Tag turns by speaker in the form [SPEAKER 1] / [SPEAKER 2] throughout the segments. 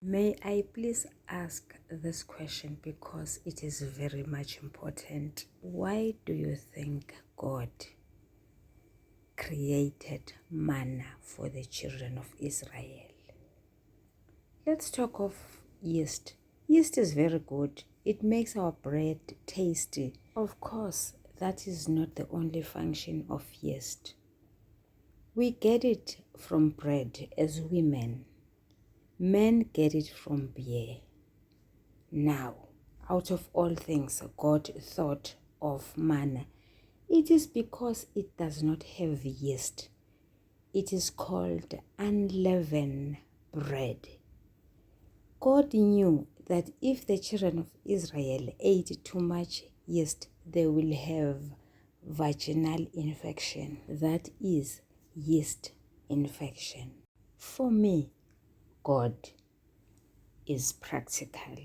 [SPEAKER 1] May I please ask this question because it is very much important. Why do you think God created manna for the children of Israel? Let's talk of yeast. Yeast is very good. It makes our bread tasty. Of course, that is not the only function of yeast. We get it from bread as women. Men get it from beer. Now, out of all things, God thought of manna. It is because it does not have yeast. It is called unleavened bread. God knew that if the children of Israel ate too much yeast, they will have vaginal infection. That is yeast infection. For me, God is practical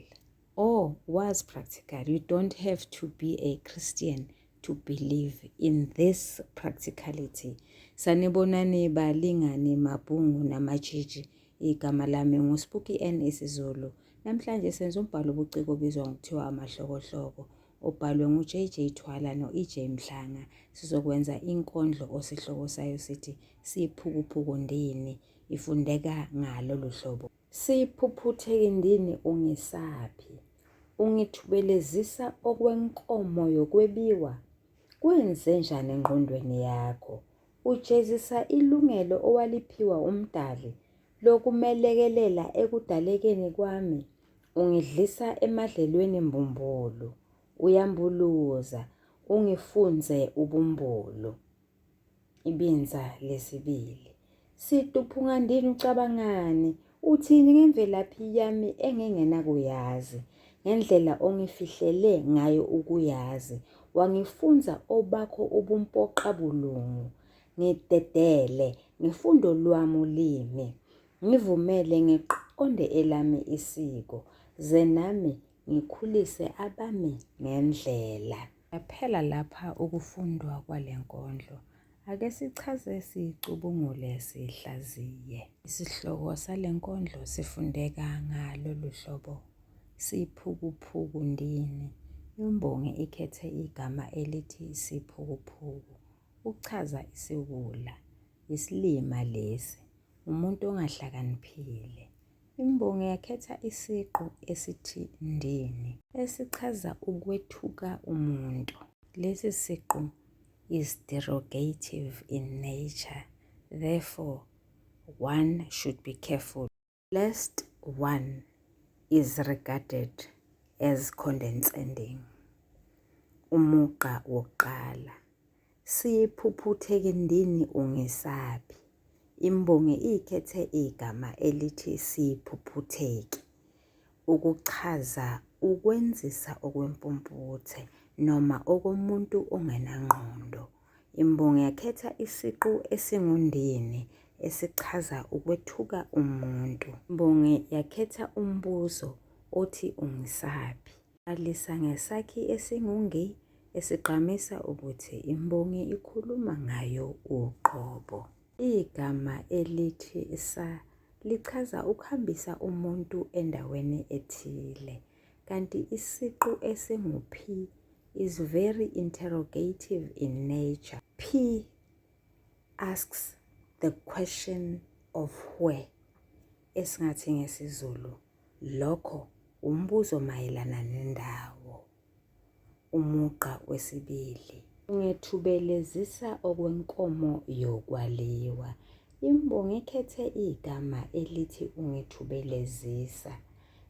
[SPEAKER 1] or was practical. You don't have to be a Christian to believe in this practicality. Sanibonani balingani mabhungu namatshitshi. Igama lami nguSpooky N isiZulu. Namhlanje senza umbhalo obuciko obizwa ngokuthiwa amahlokohloko obhalwe nguJJ Thwala no-EJ Mhlanga. Sizokwenza inkondlo osihloko sayo sithi Siphukuphuku ndini. Ifundeka ngalolu hlobo. Siphuphutheki ndini ungisaphi? Ungithubelezisa okwenkomo yokwebiwa? Kwenzenjani engqondweni yakho? Ujezisa ilungelo owaliphiwa uMdali lokumelekelela ekudalekeni kwami? Ungidlisa emadlelweni mbumbulu, uyambuluza, ungifunze ubumbulu. Ibinza lesibili. Situphungandini ucabangani? Uthini ngemvelaphi yami engingenakuyazi? Ngendlela ongifihlele ngayo ukuyazi, wangifunza obakho ubumpoqabulungu. Ngidedele ngifunde olwami ulimi, ngivumele ngiqonde elami isiko, ze nami ngikhulise abami ngendlela. Yaphela lapha ukufundwa kwale nkondlo. Ake sichaze sicubungule sihlaziye. Isihloko sale nkondlo sifundeka ngalolu hlobo, Siphukuphuku ndini. Imbongi ikhethe igama elithi siphukuphuku ukuchaza isiwula, isilima lesi, umuntu ongahlakaniphile. Imbongi yakhetha isiqu esithi ndini esichaza ukwethuka umuntu. Lesi siqu is derogative in nature, therefore one should be careful lest one is regarded as condescending. Umugqa wokuqala. Siphuphuthekindini ungesaphi? Imbongi ikhethe igama elithi siphuphutheki ukuchaza ukwenzisa okwempumputhe noma okomuntu ongenangqondo. Imbongi yakhetha isiqu esingundini esichaza ukwethuka umuntu. Imbongi yakhetha umbuzo othi ungisaphi? Qalisa ngesakhi esingu-ngi esigqamisa ukuthi imbongi ikhuluma ngayo uqobo. Igama elithi sa lichaza ukuhambisa umuntu endaweni ethile, kanti isiqu esingu-phi is very interrogative in nature. Phi asks the question of where, esingathi ngesiZulu Lokho wumbuzo mayelana nendawo. Umugqa wesibili. Ungethubelezisa okwenkomo yokwaliwa. Imbongi ikhethe igama elithi ungethubelezisa,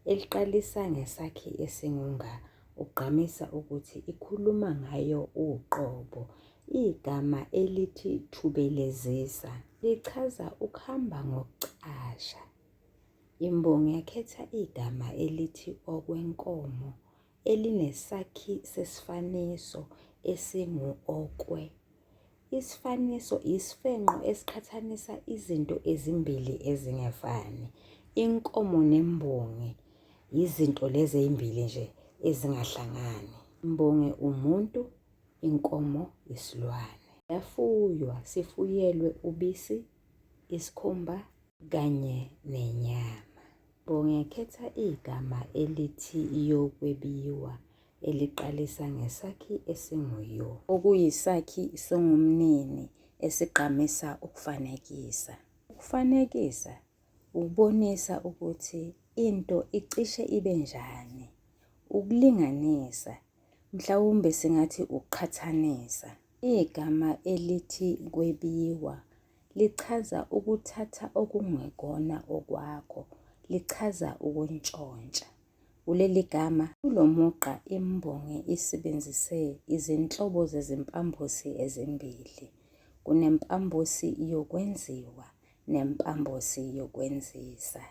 [SPEAKER 1] eliqalisa ngesakhi esingu-nga ukugqamisa ukuthi ikhuluma ngayo uqobo. Igama elithi thubelezisa lichaza ukuhamba ngokucasha. Imbongi yakhetha igama elithi okwenkomo elinesakhi sesifaniso esingu-okwe. Isifaniso isifenqo esiqhathanisa izinto ezimbili ezingefani. Inkomo nembongi yizinto lezi ezimbili nje ezingahlangani. Imbongi umuntu, inkomo isilwane. Siyafuywa, sifuyelwe ubisi, isikhumba kanye nenyama. Ungekhetha igama elithi yokwebiwa eliqalisa ngesakhi esingu-yo, okuyisakhi songumnini esigqamisa ukufanekisa. Ukufanekisa ukubonisa ukuthi into icishe ibe njani, ukulinganisa, mhlawumbe singathi ukuqhathanisa. Igama elithi kwebiwa lichaza ukuthatha okungekona okwakho, lichaza ukuntshontsha. Kuleli gama, kulo mugqa imbongi isebenzise izinhlobo zezimpambosi ezimbili. Kunempambosi yokwenziwa nempambosi yokwenzisa.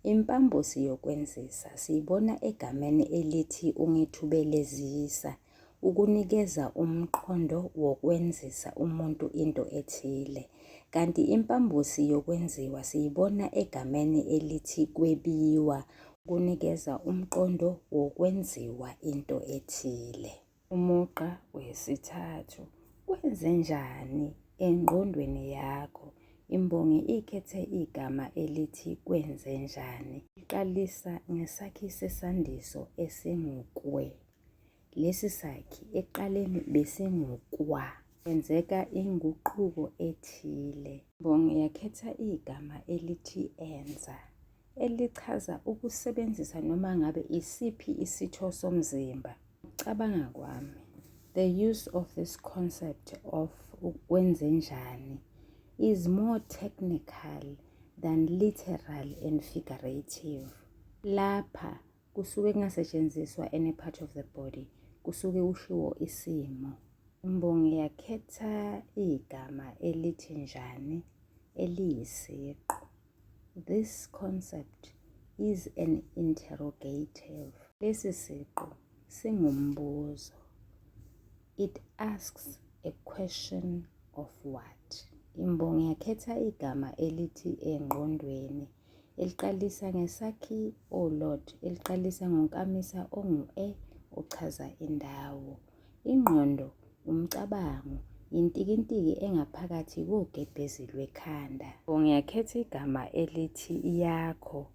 [SPEAKER 1] Impambosi yokwenzisa siyibona egameni elithi ungithubelezisa, ukunikeza umqondo wokwenzisa umuntu into ethile. Kanti impambosi yokwenziwa siyibona egameni elithi kwebiwa, kunikeza umqondo wokwenziwa into ethile. Umugqa wesithathu, kwenzenjani engqondweni yakho? Imbongi ikhethe igama elithi kwenzenjani. Iqalisa ngesakhi sesandiso esingukwe. Lesi sakhi ekuqaleni besingukwa. Kwenzeka inguquko ethile. Imbongi yakhetha igama elithi enza elichaza ukusebenzisa noma ngabe isiphi isitho somzimba. Ukucabanga kwami, the use of this concept of ukwenzenjani is more technical than literal and figurative. Lapha kusuke kungasetshenziswa any part of the body, kusuke kushiwo isimo. Imbongi yakhetha igama elithi njani eliyisiqu. This concept is an interrogative. Lesi siqu singumbuzo. It asks a question of what? Imbongi yakhetha igama elithi engqondweni eliqalisa ngesakhi o-Lord, eliqalisa ngonkamisa ongu-e ochaza indawo. Ingqondo, umcabango, yintikintiki engaphakathi kogebhezi lwekhanda. Ngiyakhetha igama elithi yakho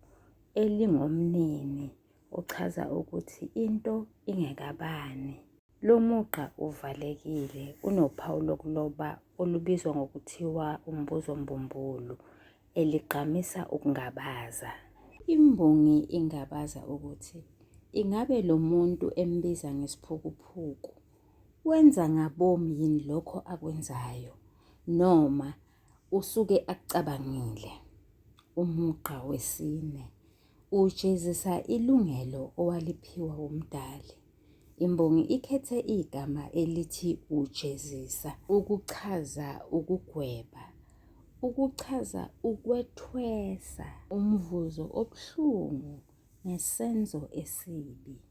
[SPEAKER 1] elingomnini ochaza ukuthi into ingekabani. Lo mugqa uvalekile unophawu lokuloba olubizwa ngokuthiwa umbuzombumbulu eligqamisa ukungabaza. Imbongi ingabaza ukuthi ingabe lo muntu embiza ngesiphukuphuku wenza ngabomu yini lokho akwenzayo noma usuke akucabangile. Umugqa wesine ujezisa ilungelo owaliphiwa wuMdali. Imbongi ikhethe igama elithi ujezisa ukuchaza ukugweba, ukuchaza ukwethwesa umvuzo obuhlungu ngesenzo esibi.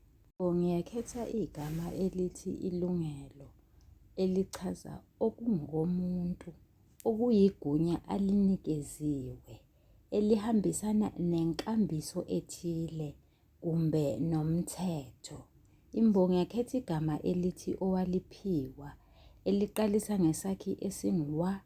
[SPEAKER 1] Imbongi yakhetha igama elithi ilungelo elichaza okungokomuntu, okuyigunya alinikeziwe, elihambisana nenkambiso ethile kumbe nomthetho. Imbongi yakhetha igama elithi owaliphiwa eliqalisa ngesakhi esingu-wa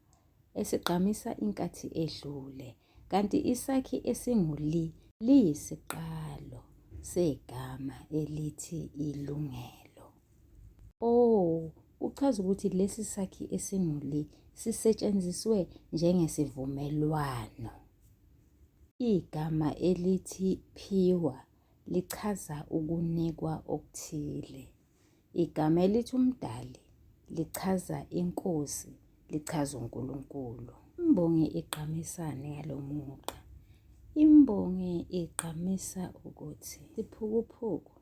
[SPEAKER 1] esigqamisa inkathi edlule, kanti isakhi esingu-li liyisiqalo segama elithi ilungelo. O kuchaza ukuthi lesi sakhi esingu-li sisetshenziswe njengesivumelwano. Igama elithi phiwa lichaza ukunikwa okuthile. Igama elithi uMdali lichaza iNkosi, lichaza uNkulunkulu. Imbongi igqamisani ngalo mugqa? Imbongi igqamisa ukuthi isiphukuphuku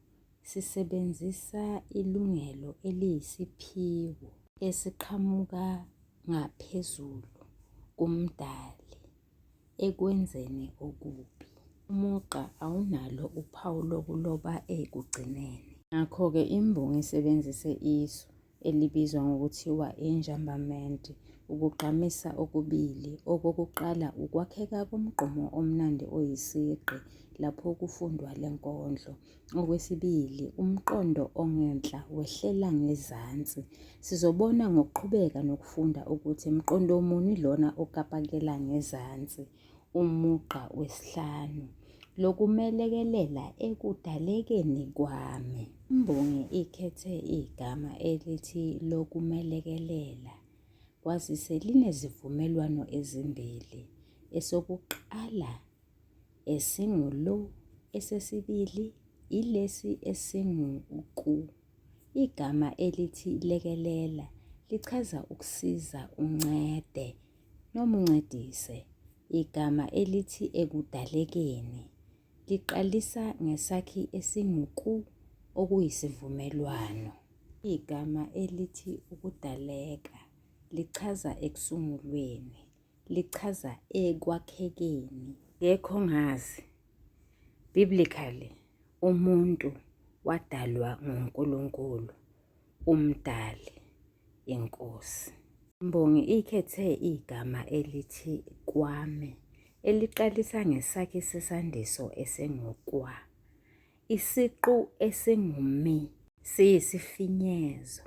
[SPEAKER 1] sisebenzisa ilungelo eliyisiphiwo esiqhamuka ngaphezulu kuMdali ekwenzeni okubi. Umugqa awunalo uphawu lokuloba ekugcineni. Ngakho-ke imbongi isebenzise isu elibizwa ngokuthiwa injambamenti ukugqamisa okubili. Okokuqala ukwakheka komgqumo omnandi oyisigqi lapho kufundwa le nkondlo. Okwesibili umqondo ongenhla wehlela ngezansi. Sizobona ngokuqhubeka nokufunda ukuthi mqondo muni lona okapakela ngezansi. Umugqa wesihlanu. Lokumelekelela ekudalekeni kwami. Imbongi ikhethe igama elithi lokumelekelela kwazise linezivumelwano ezimbili, esokuqala esingu-lo esesibili ilesi esingu-ku. Igama elithi lekelela lichaza ukusiza uncede noma uncedise. Igama elithi ekudalekeni liqalisa ngesakhi esingu-ku okuyisivumelwano. Igama elithi ukudaleka lichaza ekusungulweni, lichaza ekwakhekeni. Akekho ongazi. Biblically, umuntu wadalwa nguNkulunkulu, uMdali, iNkosi. Imbongi ikhethe igama elithi kwami eliqalisa ngesakhi sesandiso esingu-kwa. Isiqu esingu-mi siyisifinyezo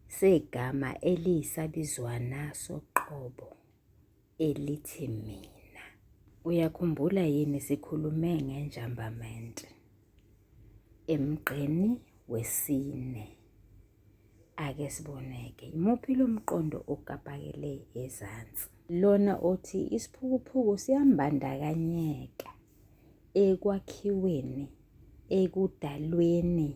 [SPEAKER 1] segama eliyisabizwana soqobo elithi mina. Uyakhumbula yini sikhulume ngenjambamente emgqeni wesine? Ake siboneke, imuphi lo mqondo okapakele ezansi? Lona othi isiphukuphuku siyambandakanyeka ekwakhiweni, ekudalweni,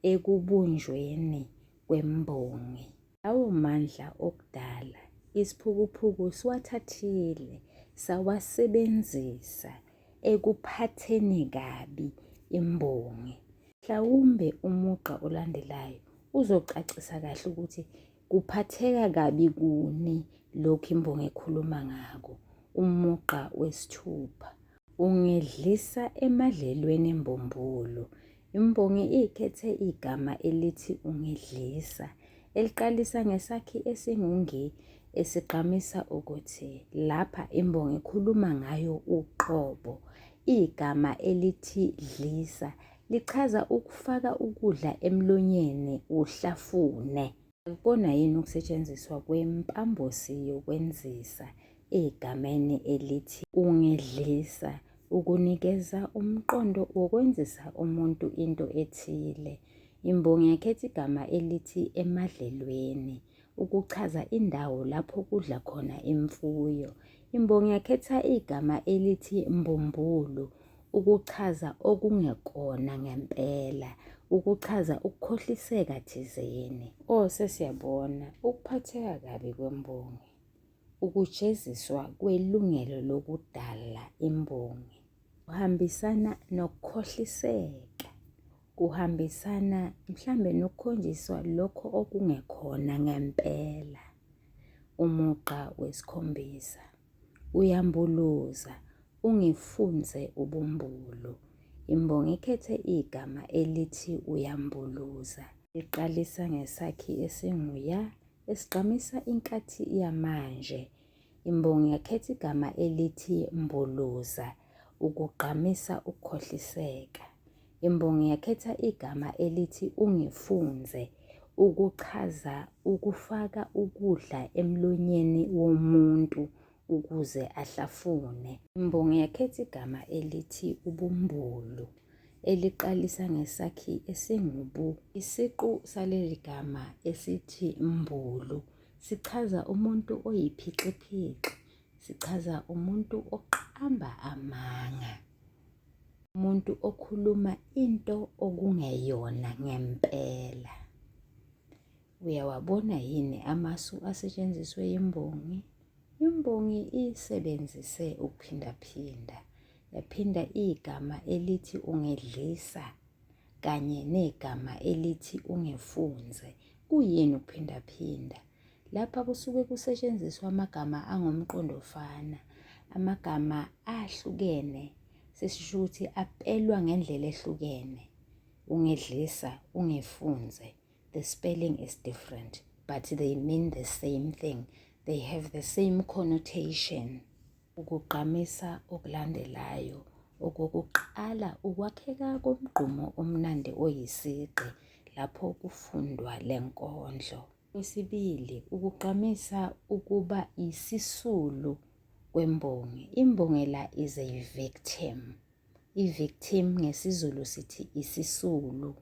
[SPEAKER 1] ekubunjweni kwembongi. Lawo mandla okudala isiphukuphuku siwathathile sawasebenzisa ekuphatheni kabi imbongi. Mhlawumbe umugqa olandelayo uzocacisa kahle ukuthi kuphatheka kabi kuni lokhu imbongi ekhuluma ngako. Umugqa wesithupha. Ungidlisa emadlelweni mbumbulu. Imbongi ikhethe igama elithi ungidlisa eliqalisa ngesakhi esingu-ngi esigqamisa ukuthi lapha imbongi ikhuluma ngayo uqobo. Igama elithi dlisa lichaza ukufaka ukudla emlonyeni uhlafune. Akukona yini ukusetshenziswa kwempambosi yokwenzisa egameni elithi ungidlisa ukunikeza umqondo wokwenzisa umuntu into ethile? Imbongi yakhetha igama elithi emadlelweni ukuchaza indawo lapho kudla khona imfuyo. Imbongi yakhetha igama elithi mbumbulu ukuchaza okungekona ngempela, ukuchaza ukukhohliseka thizeni. O, sesiyabona ukuphatheka kabi kwembongi, ukujeziswa kwelungelo lokudala imbongi kuhambisana nokukhohliseka, kuhambisana mhlambe nokukhonjiswa lokho okungekhona ngempela. Umugqa wesikhombisa uyambuluza ungifunze ubumbulu. Imbongi ikhethe igama elithi uyambuluza. Liqalisa ngesakhi esingu-ya esigqamisa inkathi yamanje. Imbongi yakhetha igama elithi mbuluza ukugqamisa ukukhohliseka. Imbongi yakhetha igama elithi ungifunze ukuchaza ukufaka ukudla emlonyeni womuntu ukuze ahlafune. Imbongi yakhetha igama elithi ubumbulu eliqalisa ngesakhi esingu-bu. Isiqu saleli gama esithi mbulu sichaza umuntu oyiphixiphixi, sichaza umuntu oqamba amanga, umuntu okhuluma into okungeyona ngempela. Uyawabona yini amasu asetshenziswe yimbongi? Imbongi isebenzise ukuphindaphinda, yaphinda igama elithi ungedlisa kanye negama elithi ungefunze. Kuyini ukuphindaphinda? Lapha kusuke kusetshenziswa amagama angomqondofana, amagama ahlukene, sesisho ukuthi apelwa ngendlela ehlukene. Ungedlisa, ungefunze. The spelling is different, but they mean the same thing. They have the same connotation. Ukugqamisa okulandelayo. Okokuqala ukwakheka komgqumo omnandi oyisigqi lapho kufundwa le nkondlo. Okwesibili ukugqamisa ukuba isisulu kwembongi. Imbongi la is a victim. I-victim ngesiZulu sithi isisulu.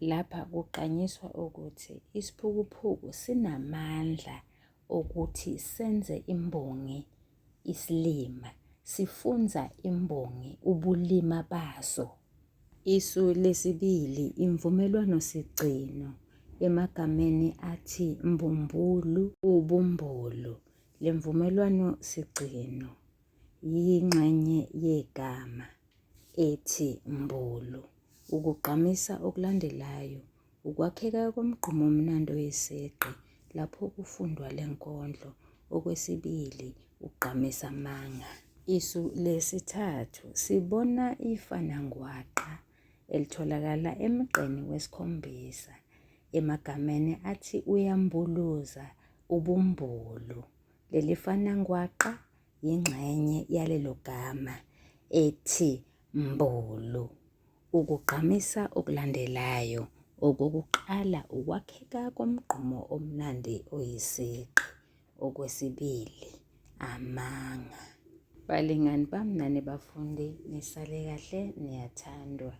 [SPEAKER 1] Lapha kugqanyiswa ukuthi isiphukuphuku sinamandla okuthi senze imbongi isilima, sifunza imbongi ubulima baso. Isu lesibili imvumelwano sigcino emagameni athi mbumbulu, ubumbulu. Le mvumelwano sigcino yingxenye yegama ethi mbulu. Ukugqamisa okulandelayo ukwakheka komgqumo omnandi oyisigqi lapho kufundwa le nkondlo. Okwesibili ugqamisa amanga. Isu lesithathu sibona ifanangwaqa elitholakala emgqeni wesikhombisa emagameni athi uyambuluza ubumbulu. Leli fanangwaqa yingxenye yalelo gama ethi mbulu. Ukugqamisa okulandelayo okokuqala ukwakheka komgqumo omnandi oyisigqi. Okwesibili amanga. Balingani bami nani bafundi nisale kahle niyathandwa.